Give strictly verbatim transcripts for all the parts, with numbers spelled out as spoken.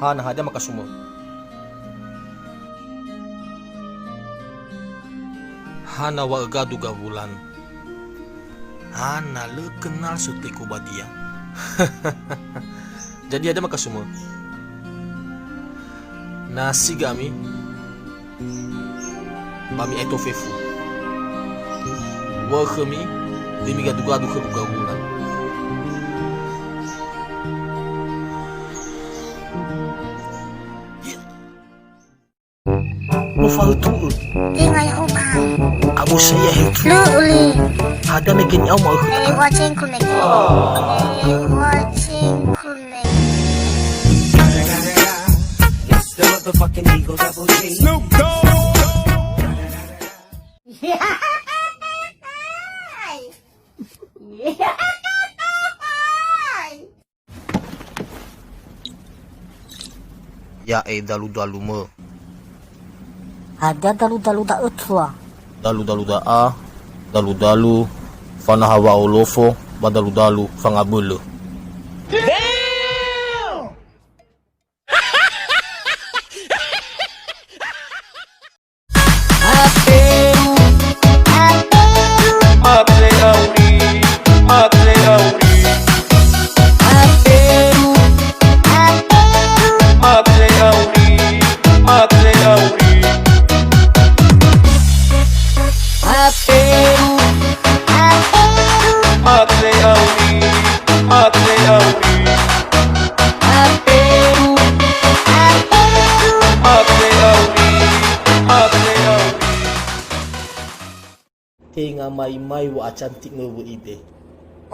Hana hadia makasumö? Hana wa ögadu gawulan? Hana lö kenal soteko badia? Jadi hadia makasumö? Na siga ami, ba mi'aeto fefu. Wökhömi, demi gadu-gadu khögu gawulan. Mufa'utu'u. Tenga ya'o ba. Abo saya hetu. Lu uli. Ada mege ni au mau. Watching connect. Watching connect. It's the motherfucking Eagle Double G. Snoop Dogg. Ya'e dalu-dalumö. Hadia dalu-dalu da'ö tua? Dalu-dalu da'a, dalu-dalu fanaha wa'aolofo, ba dalu-dalu fangabölö. Aperu, aperu. Mate auri, mate auri. Aperu, aperu. Mate auri, mate auri. Aperu, aperu. Mate auri, mate auri. Aperu, aperu. Mate auri, mate auri. Tenga mai-mai wa'acantik möwö'i de.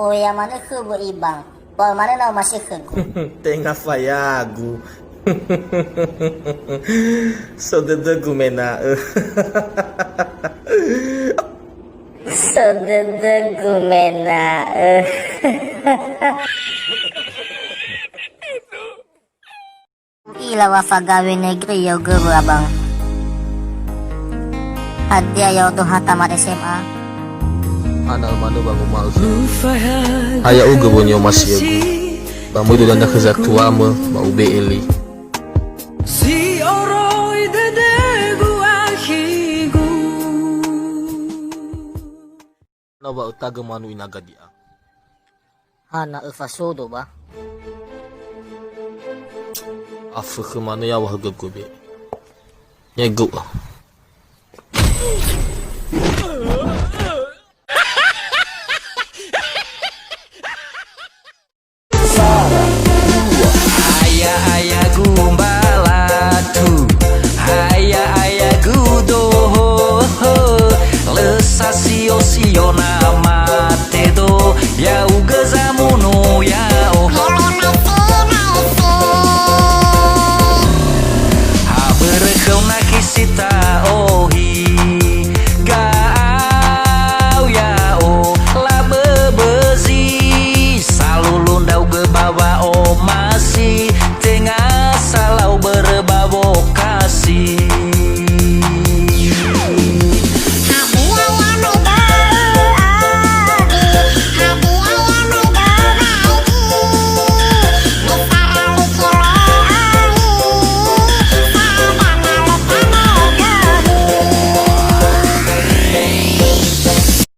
Oya manö khö wö'i bang. Bang manö na omasi khögu. Tenga fayagu. So dödögu mena'ö. So dödögu mena'ö. U'ila wa fagawe negeri ya'o göwö abang. Hadia ya'odo ha tamat S M A? Hana manö wanguma'ö. Ha ya'ugö woni'omasi'ögu. Ba möi dödöna khö zatuamö, ba ube'e li. Si oroi dödögu akhigu. Na wa ötagö manu inaga di'a. Hana öfa sodo ba? Afökhö manö yaŵa högögö be. Nyegö'ö.